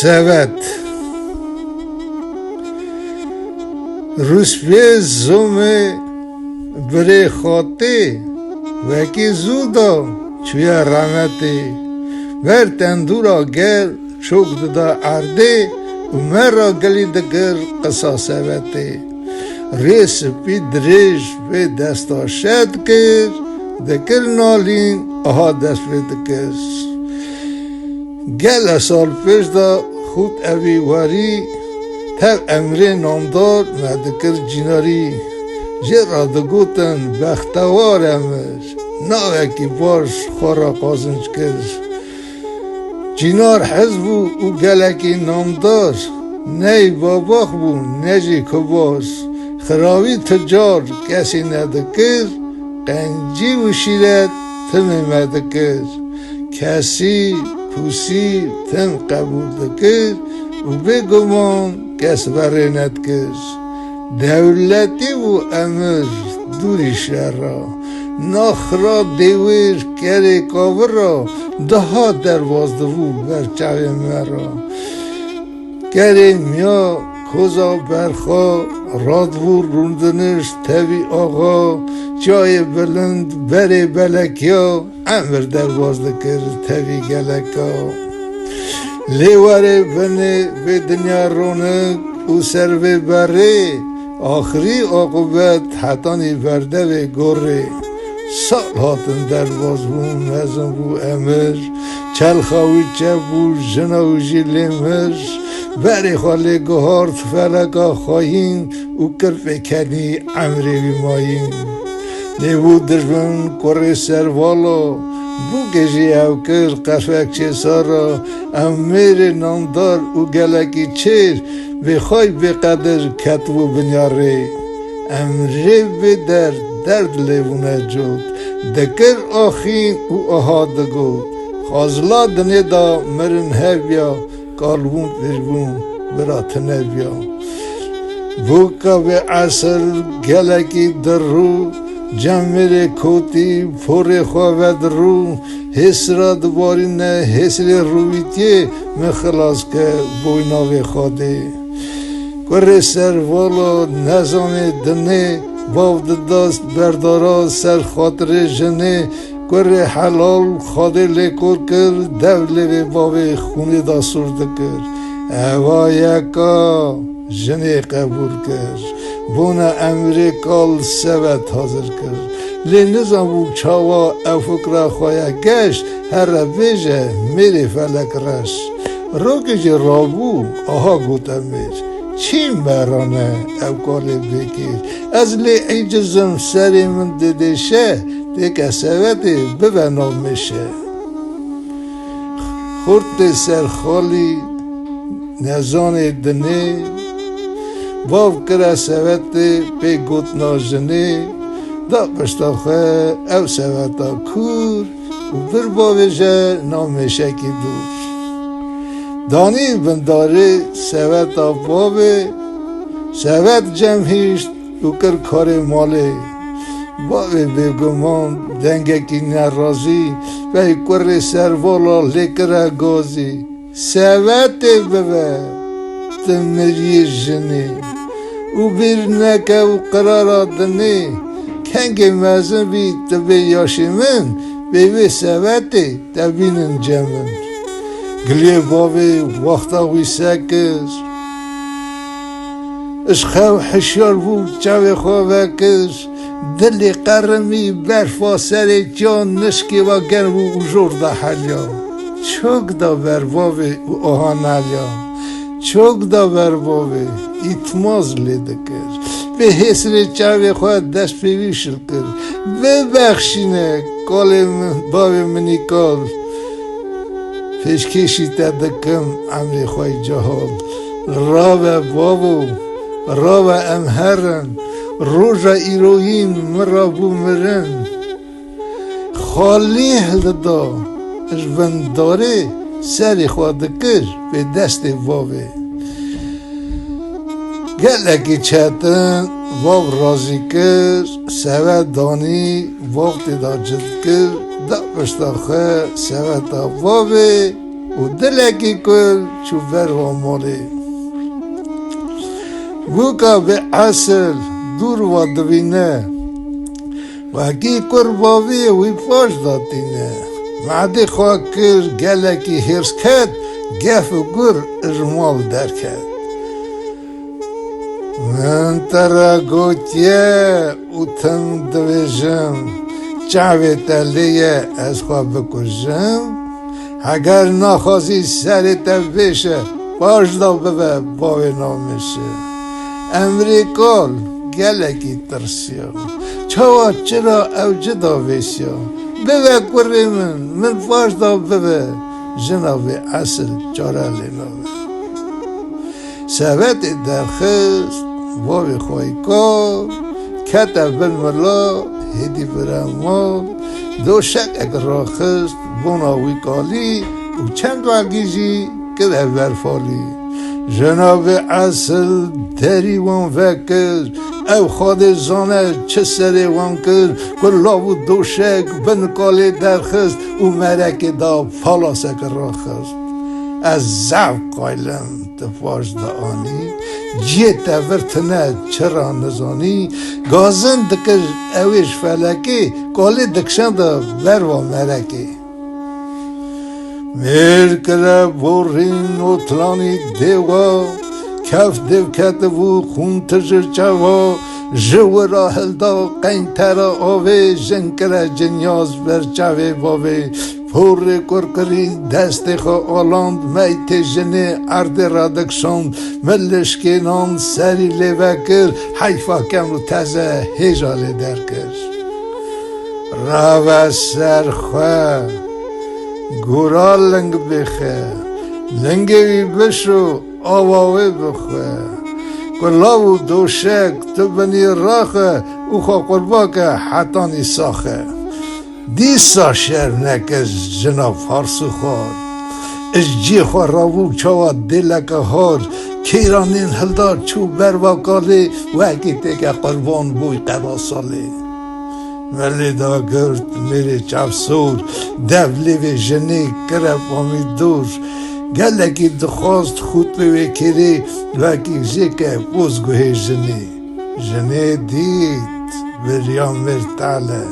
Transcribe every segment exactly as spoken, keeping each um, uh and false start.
Sevet. Rûspiyê zomê birê xatê, wekî zû da çûye remetê. Ber tendûra gel çok dida erdê û me ra gilî dikir qisa sevetê. Rê spî dirêj vê desta şe dikir, dikir nalîn, aha dest pê dikir. Gele sal pêş de xût evî werî, tev emrê namdar me dikir cînarî. Jê re digotin bextewar emir, navekî baş xwe re qazinc kir. Cînar hez bû û gelekî namdar, ney babax bû, ne jî kubar. Xirawî tu car kesî nedikir, qencî û şîret timê me dikir. Kesî, pûsî tim qebûl dikir û bêguman kes berê nedikir. Dewletî bû emir dûrî şera, naxira dêwêr kerê kavira daha derbaz dibû ber çavê me ra. Kerê miya koza berxa radibû rûndiniş tevî axa, çiyayê bilind berê belekiya emir derbaz dikir tevî geleka. Lê werê binê vê dinya ronik û ser vê berê, axirî aqûbet hetanî berdevê gorê. Sal hatin derbaz bûn, mezin bû emir, çelxa wî çep bû, jina wî jî lê mir. Berê xwe lê guhart feleka xwayîn û kir pêkenî emrê wî mayîn. Lê bû dijmin kurê servala, bûkê jî ew kir qefek çê sara, ew mêrê namdar û gelekî çêr, vê xay bêqedir ketibû binyarê. Emrê bê derd, derd lê bûne cot, dikir axîn û aha digot, xazla dinê da mirin hev ya, kal bûn pêş bûn bira tine biya. Bûka vê esil gelekî dirû, cem mêrê kotî porê xwe vedirû, hêsira dibarîne hêsirê rûvîtiyê, min xilas ke boyna vê Xwedê. Kurê servala nezanê dinê, bav dida berdara ser xatirê jinê, kurê helal Xwedê lê kor kir, dev lê vê bavê xûnê da sor dikir. Eva yeka jinê qebûl kir, bona emrê kal sevet hazir kir. Lê nizanbû çawa ew fikra xwe ya geş, here bêje mêrê felek reş. Rokê jî rabû, aha gote mêr, çî merane ew kalê bêkêr. Ez lê ecizim, serê min didêşe, têke sevetê bibe nav mêşe. Xurtê serxalî nezanê dinê, bav kire sevetê pê gotina jinê, da pişta xwe ew seveta kûr û bir bavêje nav mêşekî dûr. Danî bindarê seveta bavê, sevet cem hişt û kir karê malê. Bavê bêguman dengekî nerazî, pey kurê servala lê kire gazî. Sevetê bibe, tu miriyê jinê û bîr neke û qirara dinê. Kengê mezin bî tu bê yaşê min, bê wê sevetê te bînin cem min. Giliyê bavê wexta wî sekir, ji xew hişyar bû, çavê xwe vekir. Dilê qerimî berfa serê çiya nişkê ve germ û jor da heliya. Çok da ber bavê û aha neliya. Çok da ber bavê, îtmaz lê dikir. Bê hêsirê çavê xwe dest pê wî şil kir. Bibexşîne kalê min, bavê min î kal. Pêşkêşî te dikim emrê xwe yê cehal. Rabe bavo, rabe em herin. Roja îroyîn min ra bû mirin. Xalî hildida, ji bin darê serê xwe dikir pê destê bavê. Gelekî çetin vav razî kir, sevet danî, vav tê da cil kir, da pişta xwe seveta vavê, û dilekî kul çû ber wa malê. Bûka vê esil dûr wa divîne. Wekî kur baviyê wî paş da tîne. Madê xwe kir gelekî hêrs ket, gef û gur ji mal derket. Min te re gotiye û tim dibêjim, çavê te lê ye ez xwe bikujim. Heger naxwazî serê te vêşe, paş da bibe bavê nameşe. Emrê kal gelekî tirsiya. Çawa çira ew cida vêsiya. Bibe kurê min, min paş da bibe. Jina vê esil çare lê nabe. Sevetê derxist, bavê xwe yî kal, kete bin mila, hêdî vire mal, doşekek raxist, bona wî kalî û çend wegî jî kire ver falî. Jina vê esil derî wan vekir, ew Xwedê zane çi serê wan kir, ku lav û doşek bin kalê derxist û merekê da palasek raxist. Ez zehf qaylim. Ti paş de anî, ciyê te vir tine çira nizanî, gazin dikir ewê ji felekê, kalê dikişanda ber va merekê. Mêr kire borîn û tilanî dêwa, kef dêv ketibû xûn tijir çava, ji wira hilda qeyn tera avê, jin kire cinyaz ber çavê bavê. Porê kurkirî destê xwe aland, meytê jinê erdê re dikşand, milişkênan serî lê vekir, heyfa kem û teze hêja lê derkir. Rave ser xwe, gora ling bêxe, lingê wî bişo, ava wê bixwe. Ku lav û doşek tu binî raxe û xwe qurba ke hetanî saxe. Dîsa şer nekir jina fars û xwar. Ji cihê xwe rabû çawa dêleke har, kêranên hilda çû ber va kalê, wekî têke qurban bûy qeda salê. Milê da girt mêrê çavsor, dev lêvê jinê kire pamî dor. Gelekî dixwast xût bi wê kêrê, wekî jê ke poz guhê jinê. Jinê dît, viriya mêr tale.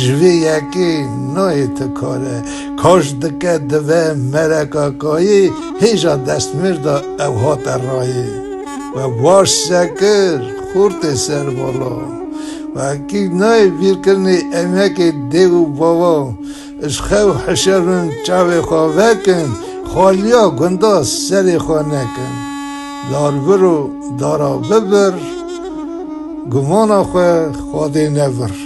Ji vê yekê nayê ti kare. Kaş dike dive mereka kayê, hêja destmêr da ew hate rayê. We baş sekir, xurtê ser bala. Wekî nayê vîrkirinê emekê dêv û bava. Ji xew hişerin çavê xwe vekin, xaliya gunda serê xwe nekin. Darbir û dara bibir, gumana xwe Xwedê nevir.